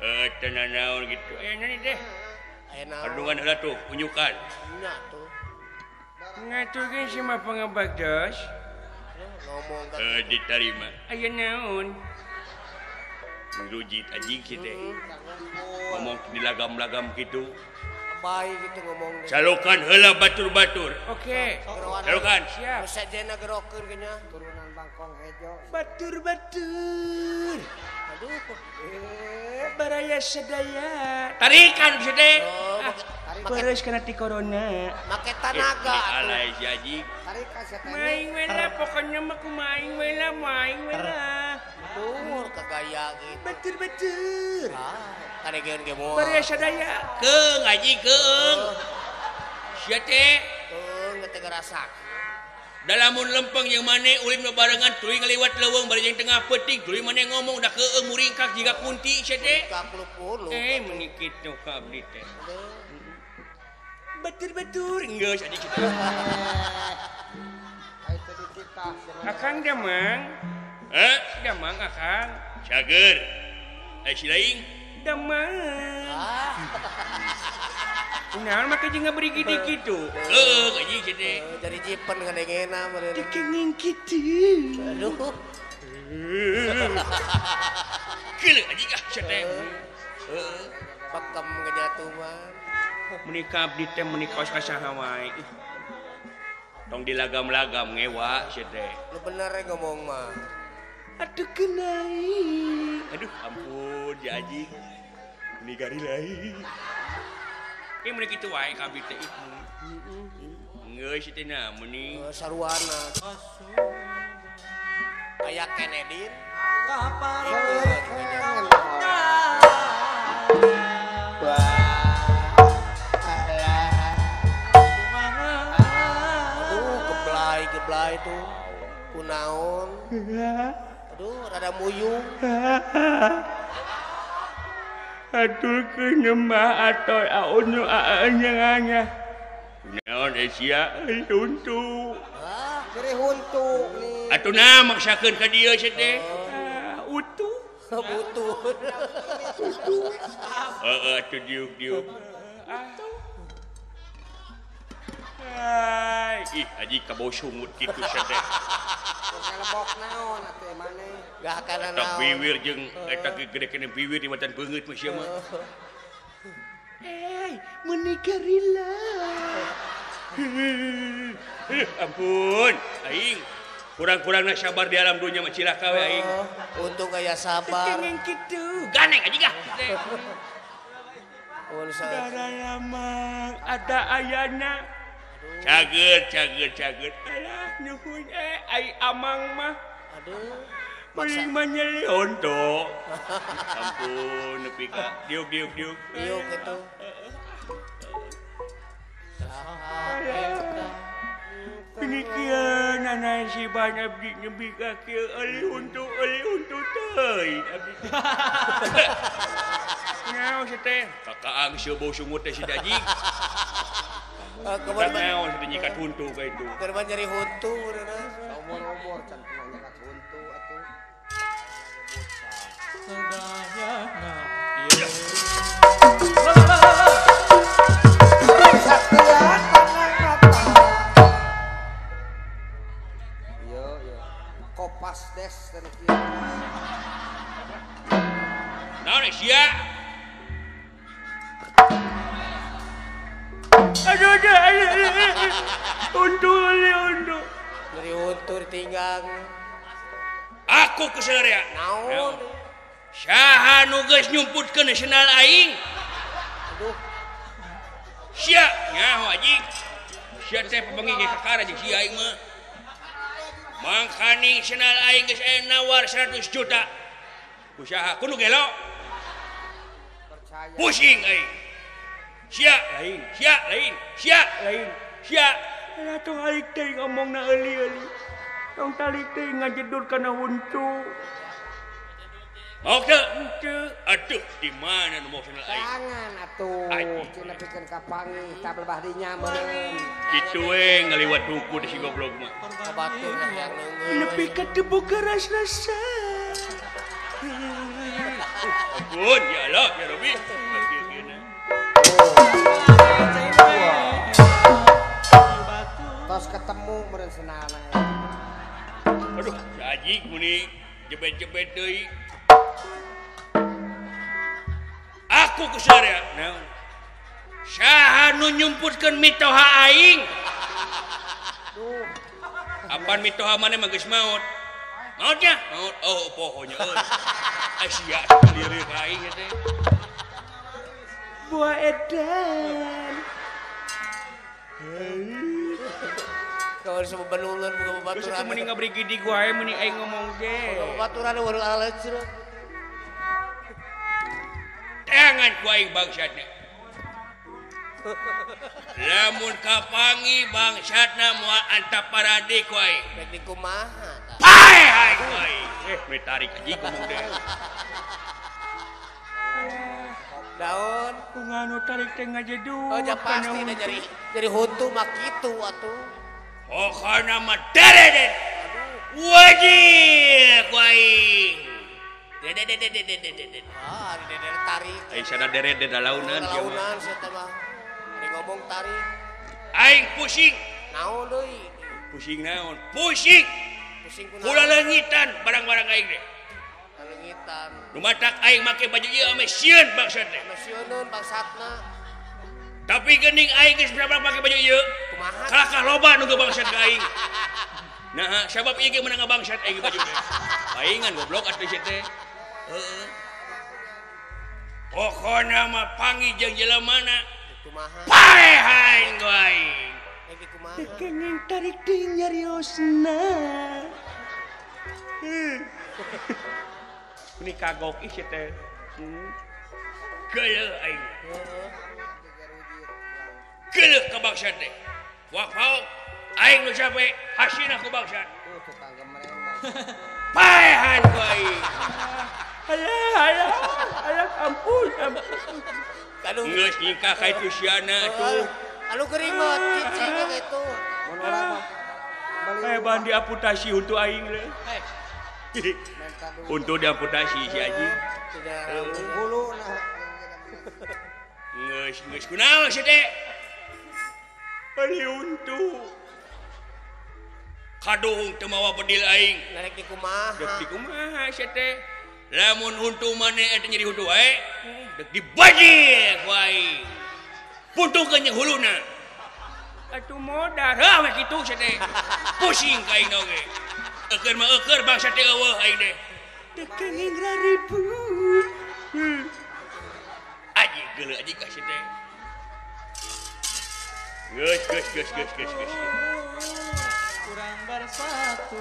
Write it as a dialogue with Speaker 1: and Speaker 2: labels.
Speaker 1: Teu nanaon kitu. Aya naon teh? Aya naon? Kandungan heula tuh, unjukan.
Speaker 2: Nya tuh.
Speaker 3: Ngaturkeun si mah pangabagdos.
Speaker 2: Ngomong ka
Speaker 1: Diterima.
Speaker 3: Aya naon?
Speaker 1: Rujit anjing si teh. Ngomong dilagam-lagam kitu.
Speaker 2: Baik gitu ngomong.
Speaker 1: Salokan heula batur-batur.
Speaker 3: Oke.
Speaker 1: Salokan.
Speaker 3: Siap.
Speaker 2: Nu sejena gerokeun ge nya turunan bangkong hejo.
Speaker 3: Batur-batur.
Speaker 2: Aduh.
Speaker 3: Baraya sadaya.
Speaker 1: Tarikan si teh.
Speaker 3: Beres kana ti corona.
Speaker 2: Make tanaga atuh.
Speaker 1: Alay si anjing.
Speaker 2: Tarikan sia teh.
Speaker 3: Maing we lah pokoknya mah kumaing we lah, maing we lah.
Speaker 2: Aduh, kagaya gitu.
Speaker 3: Batur-batur.
Speaker 2: Ah, kadegeun ge moal.
Speaker 3: Baraya sadaya.
Speaker 1: Keung anjing keung. Sia teh.
Speaker 2: Keung teh gerasak.
Speaker 1: Dalamun lempeng jeung maneh ulin babarengan tuluy ngaliwat leuweung bari jeung tengah peuting tuluy maneh ngomong da keung muringkak jiga kunti sia teh.
Speaker 2: Puluh.
Speaker 3: Meni kitu ka abdi teh. Batur-batur
Speaker 1: geus anjing kitu.
Speaker 3: Akang damang.
Speaker 1: Heh?
Speaker 3: Damang akang.
Speaker 1: Cager. Si laing
Speaker 3: damang. Kunaon make jeung ngabrigi kitu?
Speaker 1: Heuh, anjing sia teh.
Speaker 2: Jadi jipen ngadengena meureun.
Speaker 3: Dikenging kitu.
Speaker 2: Aduh.
Speaker 1: Geuleuh anjing ah sia teh.
Speaker 2: Heeh. Bekem ngejatuh mah.
Speaker 3: Meni ka abdi teh meni kaos ka saha wae.
Speaker 1: Tong dilagam-lagam ngewa sia teh.
Speaker 2: Lu bener ngomong mah.
Speaker 3: Aduh kenai.
Speaker 1: Aduh ampun ya anjing. Meni gari lain.
Speaker 3: Meni kitu wae ka abdi teh.
Speaker 1: Geus teh na meni
Speaker 2: saruana. Aya Kennedy. Aduh, geblay-geblay tuh. Kunaon? Aduh, rada muyung.
Speaker 3: Aduh kenyemah atau aunu aanya.
Speaker 1: Kunaon sia
Speaker 3: huntu.
Speaker 2: Ah, jadi huntu nih.
Speaker 1: Atuh na maksakeun ka dieu sia teh.
Speaker 3: Utuh.
Speaker 2: Butuh.
Speaker 1: Heeh, atuh diuk-diuk. Ih, haji ka bau sungut kitu sia teh.
Speaker 2: Kelebok naon atuh maneh. Gak kana naon.
Speaker 1: Eta biwir jeung eta gede kene biwir di macan beungeut mah sia mah.
Speaker 3: Meni garila.
Speaker 1: Ampun, aing kurang-kurangna sabar di alam dunya mah cilaka we aing.
Speaker 2: Untung aya sabar.
Speaker 3: Kenging kitu.
Speaker 1: Ganeng anjing ah.
Speaker 3: Darah mang ada ayana.
Speaker 1: Cager, cager, cager.
Speaker 3: Alah nuhun ai amang mah.
Speaker 2: Aduh.
Speaker 3: Meuring mah nyeri
Speaker 1: honto. Ampun nepi ka diuk diuk diuk.
Speaker 2: Diuk kitu.
Speaker 3: Demikian anak si ban abdi nepi ka kieu euy huntu teuing abdi.
Speaker 1: Naon sia teh? Kakaang sieu bau sungut teh si anjing.
Speaker 2: Kemarin
Speaker 1: naon sia nyikat huntu ka itu.
Speaker 2: Keur nyeri huntu meureunna.
Speaker 4: Saumur-umur can pernah nyikat huntu atuh.
Speaker 5: Sadayana
Speaker 1: ieu.
Speaker 4: Yo yo. Kopas des teh kieu.
Speaker 1: Naon sia?
Speaker 3: Aduh, aduh, aduh, untu, untu.
Speaker 2: Nyeri huntu ditinggang.
Speaker 1: Aku kesel ya.
Speaker 2: Naon?
Speaker 1: Saha nu geus nyumputkeun sendal aing?
Speaker 2: Aduh.
Speaker 1: Sia, nyaho anjing. Sia teh pabengi ge kakara jeung sia aing mah. Mangkaning sendal aing geus aya nawar 100 juta. Ku saha? Ku nu gelo.
Speaker 4: Percaya.
Speaker 1: Pusing aing. Sia lain, sia lain, sia lain, sia.
Speaker 3: Lah tong alik teh ngomongna euli-euli. Tong talik teh ngajedur kana huntu.
Speaker 1: Mau teu? Henteu. Aduh, di mana nu mau sendal aing?
Speaker 4: Jangan atuh, cenah pikeun ka panggih tah belebah dinya meureun.
Speaker 1: Kitu we ngaliwat huku di si goblok mah.
Speaker 2: Batur lah yang leungeun.
Speaker 3: Nepi ka teu boga ras-rasa.
Speaker 1: Ampun ya Allah ya Rabbi.
Speaker 4: Tos ketemu meureun senana.
Speaker 1: Aduh, sajik muni jebet-jebet deui. Aku kusarea. Naon? Saha nu nyumputkeun mitoha aing?
Speaker 4: Duh.
Speaker 1: Apaan mitoha maneh mah geus maot? Maotnya? Maot. Oh, pohonya euy. Asia lieur ka aing teh.
Speaker 3: Buah edan.
Speaker 2: Kau harus bebenulun buka babaturan.
Speaker 3: Geus mending ngabrigi gua wae mending aing ngomong ge.
Speaker 2: Buka babaturan eueuh aleut.
Speaker 1: Tangan ku aing bangsatna. Lamun kapangi bangsatna moal antap parade ku aing.
Speaker 2: Rek di kumaha tah?
Speaker 1: Paeh aing ku aing. We tarik anjing ngomong deh.
Speaker 2: Daun
Speaker 3: kumaha nu tarik teh ngajeduk.
Speaker 2: Oh ja pasti da nyeri huntu mah kitu atuh.
Speaker 1: Pokona mah dereden. Wajib ku aing. Dede.
Speaker 2: Ah, dede tarik.
Speaker 1: Aing sada derede dalaunan kieu mah.
Speaker 2: Dalaunan sia teh mah. Ari ngomong tarik.
Speaker 1: Aing pusing.
Speaker 2: Naon deui?
Speaker 1: Pusing naon? Pusing.
Speaker 2: Pusing kunaon?
Speaker 1: Kula leungitan barang-barang aing teh.
Speaker 2: Leungitan.
Speaker 1: Nu matak aing make baju ieu ame sieun bangsat teh.
Speaker 2: Ame sieuneun bangsatna.
Speaker 1: Tapi geuning aing geus berapa make baju ieu?
Speaker 2: Kumaha?
Speaker 1: Kalakah loba nu bangsat ka aing. Nah, sabab ieu ge meunang bangsat aing baju teh. Paingan goblok atuh sia teh. Heeh. Pokona mah panggih jeung jelemana.
Speaker 2: Kumaha?
Speaker 1: Paeh aing ku aing.
Speaker 2: Rek kumaha?
Speaker 3: Teu kenging tarik deui nyariosna.
Speaker 1: Ini kagok ih sia teh. Geuleuh aing.
Speaker 2: Heeh.
Speaker 1: Geuleuh ka bangsat teh. Wak-wak aing nu sape hasina ku bangsat.
Speaker 4: Tuh tukang gemreng bangsat.
Speaker 1: Paehan ku aing.
Speaker 3: Alah, alah, alah, ampun, ampun.
Speaker 2: Aduh.
Speaker 1: Geus nyingkah ka itu siana tuh.
Speaker 2: Anu geuring mah cicing ka kitu.
Speaker 4: Mun urang mah beli
Speaker 3: Eh, ban diamputasi untuk aing leuh.
Speaker 4: menta duit.
Speaker 1: Untuk diamputasi si Haji.
Speaker 2: Tidak
Speaker 4: Hulu nah.
Speaker 1: Geus geus kunaon sia teh?
Speaker 3: Ari untu.
Speaker 1: Kaduhung teu mawa bedil aing.
Speaker 2: Narek di kumaha?
Speaker 1: Dek di kumaha sia teh? Lamun huntu maneh eta nyeri huntu wae, dek dibajik ku aing. Puntungkeun jeung huluna.
Speaker 3: Atuh modar.
Speaker 1: Heuh we kitu sia teh. Pusing ka aing oge. Eukeun mah eukeun bangsa teh eueuh aing teh.
Speaker 3: Teu kenging raribut.
Speaker 1: Aji geuleuh aji ka sia teh. Geus geus geus geus geus geus.
Speaker 5: Kurang bersatu.